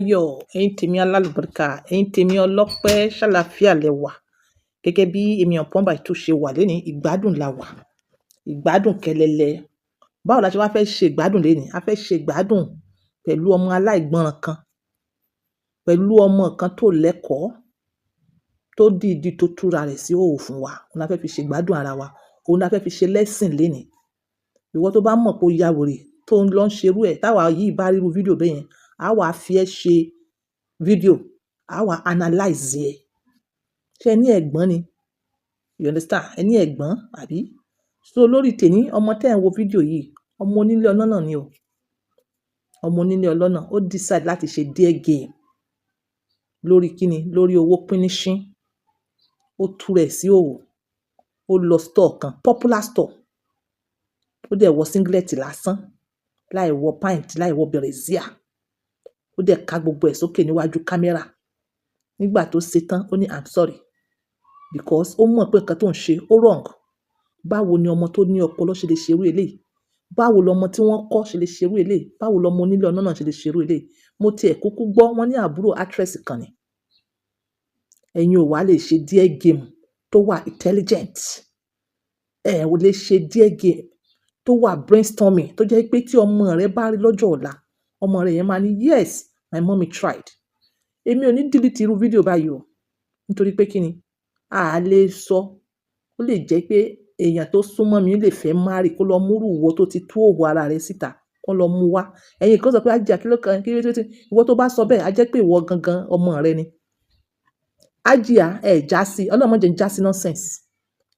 Aláyọ̀, ẹ̀yin tèmi alálùbáríkà, ẹ̀yin tèmi ọlọ́pẹ́, ṣàlàáfíà lẹ wà. Gẹ́gẹ́ bí èmi Ọ̀pọ̀n by two ṣe wà lénìí, ìgbádùn la wà. Ìgbádùn kẹlẹlẹ. Báwo la ṣe wá fẹ́ ṣe ìgbádùn lénìí? A fẹ́ ṣe ìgbádùn pẹ̀lú ọmọ aláìgbọràn kan, pẹ̀lú ọmọ kan tó lẹ́kọ̀ọ́, tó dìídì tó túra rẹ̀ sí ìhòhò fún wa. Òun la fẹ́ fi ṣe ìgbádùn ara wa. Òun la fẹ́ fi ṣe lesson lénìí. Ìwọ tó bá mọ̀ pé o ya wèrè tó ń lọ ṣe irú ẹ̀, táwa yìí bá rí irú fídíò bẹ́ẹ̀ yẹn, a wá fi ẹ́ ṣe fídíò, a wá analyze ẹ. Ṣé ẹ ní ẹ̀gbọ́n ni? You understand? Ẹ ní ẹ̀gbọ́n, àbí? So lórí tèní, ọmọ tí ẹ̀ ń wo fídíò yìí, ọmọ onílé ọlọ́nà ni o. Ọmọ onílé ọlọ́nà. Ó decide láti ṣe dare game lórí kíni? Lórí owó píníṣín. Ó tú rẹ̀ sí ìhòhò. Ó lọ store kan, popular store. Ó dẹ̀ wọ singlet lásán, láì wọ pant, láì wọ brassiere. Ó dẹ̀ ka gbogbo ẹ̀ sókè níwájú camera. Nígbà tó ṣe tán, ó ní, "I'm sorry." Because ó mọ̀ pé nǹkan tó ń ṣe ó wrong. Báwo ni ọmọ tó ní ọpọlọ ṣe lè ṣe irú eléyìí? Báwo lọmọ tí wọ́n kọ́ ṣe lè ṣe irú eléyìí? Báwo lọmọ onílé ọlọ́nà ṣe lè ṣe irú eléyìí? Mo ti ẹ̀ kúkú gbọ́ wọ́n ní àbúrò actress kan ni. Ẹ̀yin ò wá lè ṣe dare game tó wà intelligent. Ẹ ò lè ṣe dare game tó wà brainstorming, tó jẹ́ pé tí ọmọ rẹ bá rí lọ́jọ́ ọ̀la, ọmọ rẹ yẹn máa ní, "Yes, my mommy tried." Èmi ò ní delete irú fídíò báyìí o. Nítorí pé kí ni? A lè sọ, ó lè jẹ́ pé èèyàn tó súnmọ́ mi lè fẹ́ marry kó lọ mú irú ìwọ tó ti tú ìhòhò ara rẹ síta, kó lọ mú wá. Ẹ̀yin kan sọ pé, "Hajia, kí ló kan? Kí ló dé?" Ìwọ tó bá sọ bẹ́ẹ̀, a jẹ́ pé ìwọ gangan ọmọ rẹ ni. Hajia, ẹ já sí, Ọlọ́run má jẹ́ ń já sí nonsense.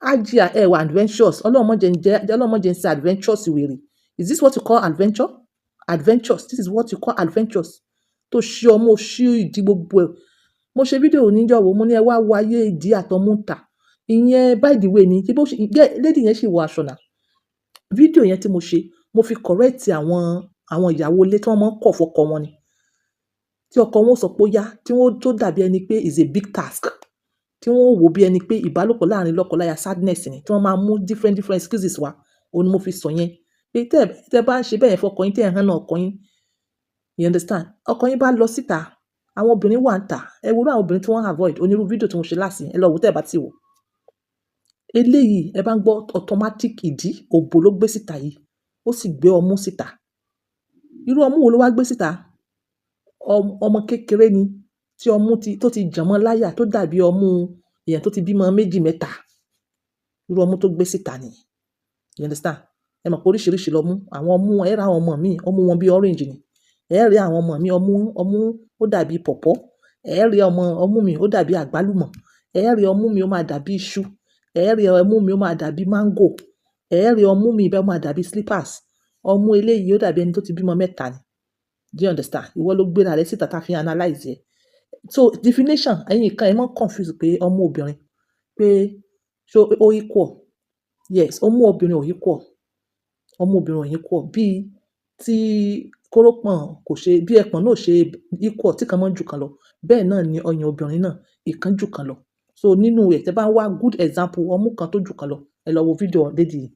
Hajia, ẹ wà adventurous. Ọlọ́run má jẹ́ ń jẹ́, Ọlọ́run má jẹ́ ń ṣe adventures wèrè. Is this what you call adventure? Adventures. This is what you call adventures. Tó ṣí ọmú, ó ṣí ìdí gbogbo ẹ̀. Mo ṣe fídíò níjọ́ wo, mo ní ẹ wá wo ayé ìdí àtọmú ń tà. Ìyẹn by the way ni, ṣé bó ṣe, lady yẹn sì wọ aṣọ náà. Fídíò yẹn tí mo ṣe, mo fi correct àwọn ìyàwó ilé tí wọ́n máa ń kọ̀ fọ́kọ wọn ni. Tí ọkọ wọn ó sọ pé ó yá, tí wọ́n tó dàbí ẹni pé is a big task. Tí wọ́n ó wò bí ẹni pé ìbálòpọ̀ láàárín lọ́kọ-láya sadness ni, tí wọ́n máa mú different different excuses wá. Òun ni mo fi sọ yẹn. Pé tẹ bá ń ṣe bẹ́ẹ̀ fún ọkọ yín, tí ẹ̀ ń hánà ọkọ yín. You understand? Ọkọ yín bá lọ síta, àwọn obìnrin wà níta. Ẹ wo irú àwọn obìnrin tí wọ́n avoid. Onírú fídíò tí mo ṣe last yẹn, ẹ lọ wo tẹ́ ẹ bá ti wò. Eléyìí, ẹ bá ń gbọ́ automatic ìdí, òbò ló gbé síta yìí. Ó sì gbé ọmú síta. Irú ọmú wo ló wá gbé síta? Ọmọ kékeré ni tí ọmú ti, tó ti jàn mọ́ láyà tó dàbí ọmú èèyàn tó ti bímọ méjì mẹ́ta. Irú ọmú tó gbé síta ni. You understand? Ẹ mọ̀ pé oríṣiríṣi lọmú. Àwọn ọmú, ẹ rí àwọn ọmọ mi, ọmú wọn bí orange ni. Ẹ rí àwọn ọmọ mi, ọmú, ọmú ó dàbí pawpaw. Ẹ rí ọmọ, ọmú mi ó dàbí àgbálùmọ̀. Ẹ rí ọmú mi ó máa dàbí iṣu. Ẹ rí ọmú mi ó máa dàbí mango. Ẹ rí ọmú mi bẹ́ẹ̀ ó máa dàbí slippers. Ọmú eléyìí ó dàbí ẹni tó ti bímọ mẹ́ta ni. Do you understand? Ìwọ ló gbéra rẹ síta tá fi analyze ẹ. So definition, ẹ̀yin kan ẹ má confuse pé ọmú obìnrin pé ṣé ó equal. Yes, ọmú obìnrin ò equal. Ọmú obìnrin ò equal. Bí tí kórópọ̀n kò ṣe, bí ẹpọ̀n náà ò ṣe equal tí kan máa ń ju kan lọ. Bẹ́ẹ̀ náà ni ọyàn obìnrin náà, ìkan jù kan lọ. So nínú rẹ̀, tí ẹ bá ń wá good example ọmú kan tó jù kan lọ, ẹ lọ wo fídíò lady yìí.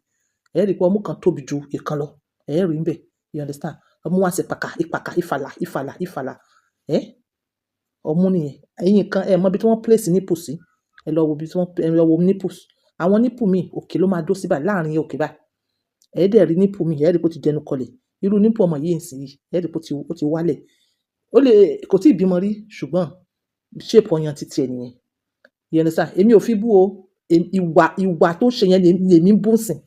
Ẹ rí pé ọmú kan tóbi ju ìkan lọ. Ẹ rí níbẹ̀. You understand? Ọmú wá ṣe pàkà, ìpàkà, ìfàlà, ìfàlà, ìfàlà. Ẹ́, ọmú nìyẹn. Ẹ̀yin kan ẹ mọ ibi tí wọ́n place nipple sí. Ẹ lọ wo ibi tí wọ́n, ẹ lọ wo nipples. Àwọn nipple mi òkè ló máa dó sí báyìí, láàárín òkè báyìí. Ẹ dẹ̀ rí nipple mi, ẹ rí pé ó ti dẹnu kọlẹ̀. Irú nipple ọmọ yìí ń yìí, ẹ rí pé ó ti wálẹ̀. Ó lè, kò tí ì bímọ rí, ṣùgbọ́n shape ọyàn titi ẹ nìyẹn. You understand? Èmi ò fi bú o. Ìwà tó ṣe yẹn lèmi ń bú sìn.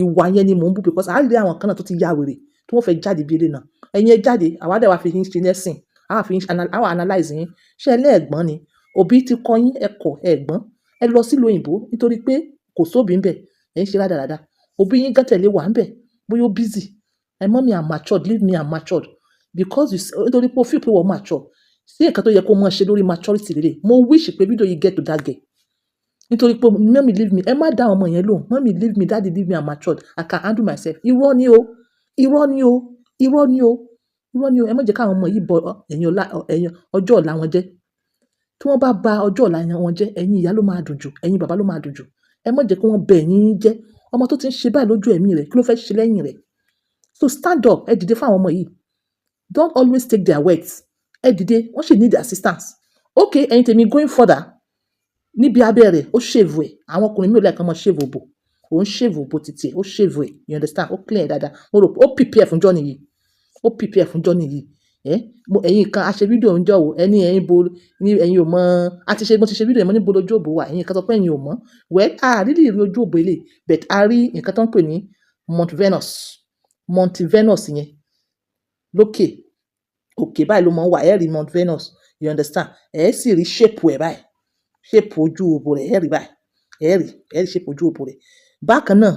Ìwà yẹn ni mò ń bú because a rí àwọn kan náà tó ti ya wèrè tí wọ́n fẹ́ jáde bí eléyìí náà. Ẹ̀yin ẹ jáde, àwa dẹ̀ wá fi yín ṣe lesson. Àwa fi yín, àwa analyze yín. Ṣé ẹ lẹ́ẹ̀gbọ́n ni? Òbí ti kọ́ yín, ẹ kọ̀, ẹ gbọ́n. Ẹ lọ sí ìlú òyìnbó nítorí pé kò sóbì ńbẹ̀. Ẹ ń ṣe rádaràda. Òbí yín gan tẹ̀lé wà ńbẹ̀, bóyá ó busy. "My mommy, I'm matured, leave me, I'm matured." Because you, nítorí pé o feel pé ìwọ mature. Ṣé nǹkan tó yẹ kó máa ṣe lórí maturity leleyi? Mo wish pé fídíò yìí get to that girl. Nítorí pé "Mommy, leave me." Ẹ má dá àwọn ọmọ yẹn lóhùn. "Mommy, leave me. Daddy, leave me. I'm matured. I can handle myself." Irọ́ ni o. Irọ́ ni o. Irọ́ ni o. Irọ́ ni o. Ẹ má jẹ́ kí àwọn ọmọ yìí bọ ẹ̀yin ọ̀la, ẹ̀yin ọjọ́ ọ̀la wọn jẹ́. Tí wọ́n bá ba ọjọ́ ọ̀la wọn jẹ́, ẹ̀yin ìyá ló máa dùn jù, ẹ̀yin bàbá ló máa dùn jù. Ẹ má jẹ́ kí wọ́n bẹ ẹ̀yin yín jẹ́. Ọmọ tó ti ń ṣe báyìí lójú ẹ̀mí rẹ̀, kí ló fẹ́ ṣe lẹ́yìn rẹ̀? So stand up, ẹ dìde fún àwọn ọmọ yìí. Don't always take their words. Ẹ dìde, wọ́n sì need assistance. Okay, ẹ̀yin tèmi, going further, níbi abẹ́ rẹ̀, ó shave ẹ̀. Àwọn ọkùnrin mi ò like kán máa shave òbò. Òun shave òbò títí ẹ̀, ó shave ẹ̀, you understand? Ó clear dáadáa. Mo rò pé ó prepare fún journey yìí, ó prepare fún journey yìí. Ẹ́ mo ẹ̀yin kan a ṣe fídíò ń jọ wò, ẹni ẹ̀yin bo ní ẹ̀yin ò mọ̀. A ti ṣe, mo ti ṣe fídíò yẹn, mo ní bo lójú òbò wà. Ẹ̀yin kan sọ pé ẹ̀yin ò mọ̀. Well, a really rí ojú òbò eléyìí, but a rí nǹkan tó ń pè ní Mount Venus. Mount Venus yẹn lókè òkè báyìí ló máa ń wà. Ẹ rí Mount Venus, you understand? Ẹ sì rí shape ẹ̀ báyìí, shape ojú òbò rẹ̀. Ẹ rí báyìí, ẹ rí shape ojú òbò rẹ̀. Bákan náà,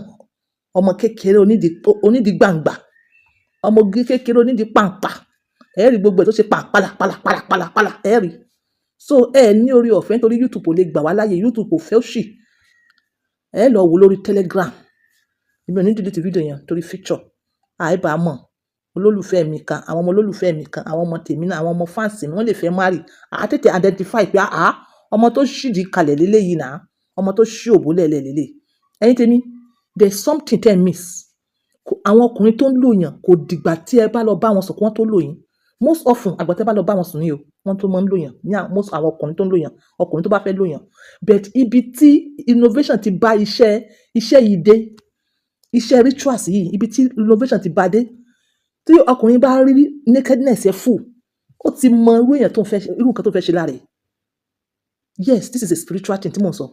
ọmọ kékeré onídìí, onídìí gbàǹgbà, ọmọ kékeré onídìí pàǹpà, ẹ rí gbogbo ẹ̀ tó ṣe pàǹpàlà pàlà pàlà pàlà pàlà, ẹ rí. So ẹ ní orí ọ̀fẹ́ nítorí YouTube ò lè gbà wá láàyè, YouTube ò fẹ́ òṣì. Ẹ lọ wò lórí Telegram. Èmi ò ní delete fídíò yẹn torí feature àìbá mọ̀. Olólùfẹ́ mi kan, àwọn ọmọ olólùfẹ́ mi kan, àwọn ọmọ tèmi náà, àwọn ọmọ fans mi, wọ́n lè fẹ́ marry. À tètè identify pé àá, ọmọ tó ṣìdí kalẹ̀ léléyìí náà, ọmọ tó ṣí òbó lẹ̀lẹ̀ lélẹ̀. Ẹ̀yin tèmi, there's something tẹ́ miss. Àwọn ọkùnrin tó ń lò yàn, kò dìgbà tí ẹ bá lọ bá wọn sùn kí wọ́n tó lò yín. Most often, àgbà tẹ́ bá lọ bá wọn sùn ní o wọ́n tó máa ń lò yàn ní. Most àwọn ọkùnrin tó ń lò yàn, ọkùnrin tó bá fẹ́ lò yàn. But ibi tí innovation ti bá iṣẹ́ yìí dé, iṣẹ́ rituals yìí, ibi tí innovation ti bá dé, tí ọkùnrin bá rí nakedness ẹ full, ó ti mọ irú èèyàn tó ń fẹ́ ṣe, irú nǹkan tó fẹ́ ṣe lára ẹ̀. Yes, this is a spiritual thing tí mò ń sọ,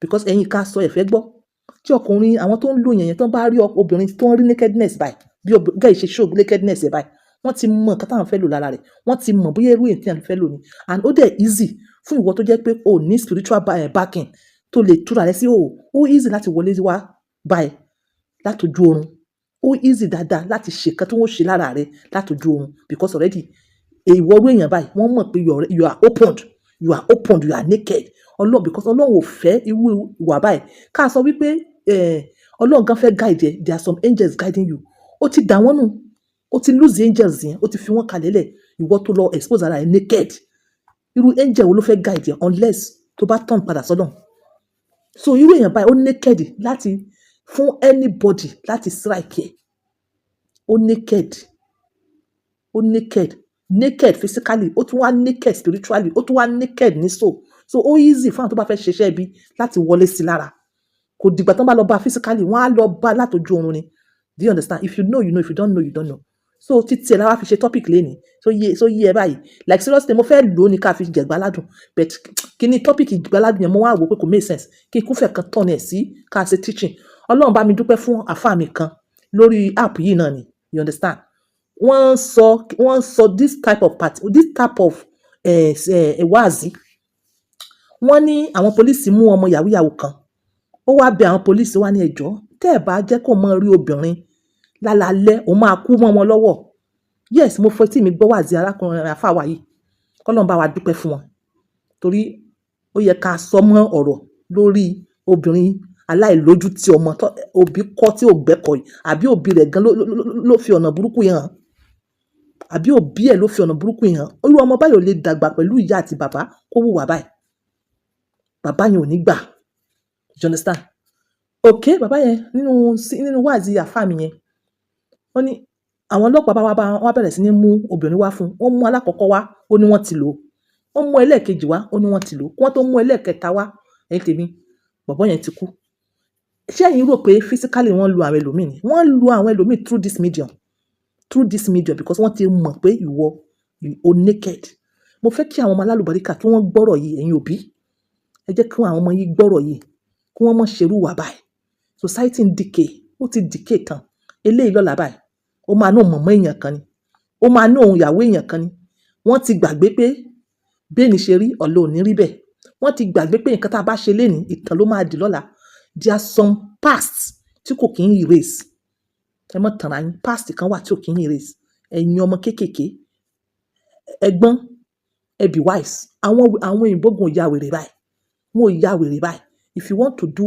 because ẹ̀yin ká sọ ẹ fẹ́ gbọ́. Tí ọkùnrin, àwọn tó ń lò yẹn yẹn, tó bá rí obìnrin tó ń rí nakedness báyìí, bí gẹ́gẹ́ ṣe show nakedness ẹ̀ báyìí, wọ́n ti mọ nǹkan táwọn fẹ́ lò lára rẹ̀. Wọ́n ti mọ̀ bóyá irú èyí tí àwọn fẹ́ lò ni. And ó dẹ̀ easy fún ìwọ tó jẹ́ pé o ní spiritual backing tó lè túra rẹ sí o. Ó easy láti wọlé wá báyìí látọjú oorun. Ó easy dáadáa láti ṣe nǹkan tí wọ́n ṣe lára rẹ látọjú oorun, because already ìwọ irú èèyàn báyìí, wọ́n mọ̀ pé you are opened, you are opened, you are naked. Ọlọ́run, because Ọlọ́run ò fẹ́ irú ìwà báyìí. Ká sọ wípé Ọlọ́run gan fẹ́ guide ẹ, there are some angels guiding you. Ó ti dà wọ́n nù, ó ti lose the angels yẹn, ó ti fi wọ́n kalẹ̀ lẹ̀. Ìwọ tó lọ expose ara ẹ naked, irú angel wo ló fẹ́ guide ẹ, unless tó bá turn padà sọ́dọ̀? So irú èèyàn báyìí, ó naked láti fún anybody láti strike ẹ. Ó naked, ó naked, naked physically, ó tún wá naked spiritually, ó tún wá naked ní soul. So ó easy fún àwọn tó bá fẹ́ ṣiṣẹ́ ibi láti wọlé sí lára. Kò dìgbà tó bá lọ bá physically, wọ́n á lọ bá látọjú oorun ni. Do you understand? If you know, you know. If you don't know, you don't know. So títí ẹ̀ la wá fi ṣe topic lénìí. So yé ẹ báyìí? Like seriously, mo fẹ́ lò ó ní ká fi jẹ̀gbá ládùn, but kí ni topic ìgbàládùn yẹn, mo wá wò pé kò make sense kí n kúfẹ̀ kan turn ẹ̀ sí ká ṣe teaching. Ọlọ́run bá mi dúpẹ́ fún àfáà mi kan lórí app yìí náà ni, you understand? Wọ́n sọ this type of party, this type of wáàzí. Wọ́n ní àwọn pólísì mú ọmọ yahoo yahoo kan. Ó wá bẹ àwọn pólísì wá ní ẹjọ́, tẹ́ ẹ̀ bá jẹ́ kó mọ rí obìnrin lálálẹ́, òun máa kú mọ́ wọn lọ́wọ́. Yes, mo fetí mi gbọ́ wáàzí arákùnrin àfáà wa yìí. Kọ́lọ́run bá wa dúpẹ́ fún wọn, torí ó yẹ ká sọ mọ́ ọ̀rọ̀ lórí obìnrin aláìlójútì, ọmọ tó òbí kọ́ tí ò gbẹ́kọ̀ọ́ yìí, àbí òbí rẹ̀ gan ló fi ọ̀nà burúkú yìí hàn, àbí òbí ẹ̀ ló fi ọ̀nà burúkú yìí hàn. Irú ọmọ báyìí ò lè dàgbà pẹ̀lú ìyá àti bàbá kó hùwà báyìí. Bàbá yẹn ò ní gbà, you understand? Okay, bàbá yẹn nínú wáàzí àfáà mi yẹn, wọ́n ní àwọn ọlọ́pàá bá wá bá wọ́n bẹ̀rẹ̀ sí ní mú obìnrin wá fún un. Wọ́n mú alákọ̀ọ́kọ́ wá, ó ní wọ́n ti lò ó. Wọ́n mú ẹlẹ́ẹ̀kejì wá, ó ní wọ́n ti lò ó. Kí wọ́n tó mú ẹlẹ́ẹ̀kẹta wá, ẹ̀yin tèmi, bọ̀bọ́ yẹn ti kú. Ṣé ẹ̀yin rò pé physically wọ́n lu àwọn ẹlòmíì ni? Wọ́n lu àwọn ẹlòmíì through this medium, through this medium, because wọ́n ti mọ̀ pé ìwọ o naked. Mo fẹ́ kí àwọn ọmọ alálùbáríkà kí wọ́n gbọ́rọ̀ yìí. Ẹ̀yin òbí, ẹ jẹ́ kí àwọn ọmọ yín gbọ́rọ̀ yìí, kí wọ́n má ṣerú ìwà báyìí. Society ń decay, ó ti decay tán. Eléyìí lọ́la báyìí, ó máa ní òun mọ̀mọ́ èèyàn kan ni, ó máa ní òun ìyàwó èèyàn kan ni. Wọ́n ti gbàgbé pé bẹ́ẹ̀ni ṣe rí, ọ̀la ò ní rí bẹ́ẹ̀. Wọ́n ti gbàgbé pé nǹkan tá a bá ṣe lénìí, ìtàn ló máa di lọ́la. There are some past tí kò kí ń erase. Ẹ má tanra yín, past kan wà tí ò kí ń erase. Ẹ̀yin ọmọ kéékèèké, ẹ gbọ́n, ẹ be wise. Àwọn òyìnbó gan ò ya wèrè báyìí, wọn ò ya wèrè báyìí. If you want to do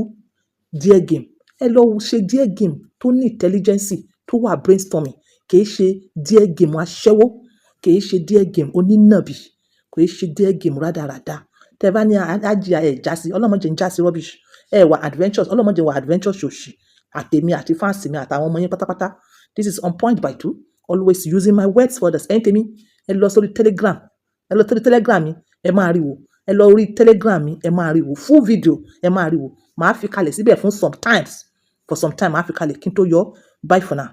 dare game, ẹ lọ ṣe dare game tó ní intelligence, tó wà brainstorming. Kì í ṣe dare game aṣẹ́wó, kì í ṣe dare game onínàbì, kì í ṣe dare game rádaràda. Tẹ́ bá ní ájíà ẹ̀ já sí, Ọlọ́run má jẹ́ ń já sí rubbish. Ẹ wà adventures, Ọlọ́run má jẹ́ wà adventures òṣì. Àtèmi àti fans mi àtàwọn ọmọ yín pátápátá. This is On Point by Two, always using my words for others. Ẹ̀yin tèmi, ẹ lọ sórí Telegram. Ẹ lọ sórí Telegram mi, ẹ máa rí wò. Ẹ lọ orí Telegram mi, ẹ máa rí wò. Full video, ẹ máa rí wò. Màá fi kalẹ̀ síbẹ̀ fún sometimes, for some time. Màá fi kalẹ̀ kí n tó yọ. Bye for now.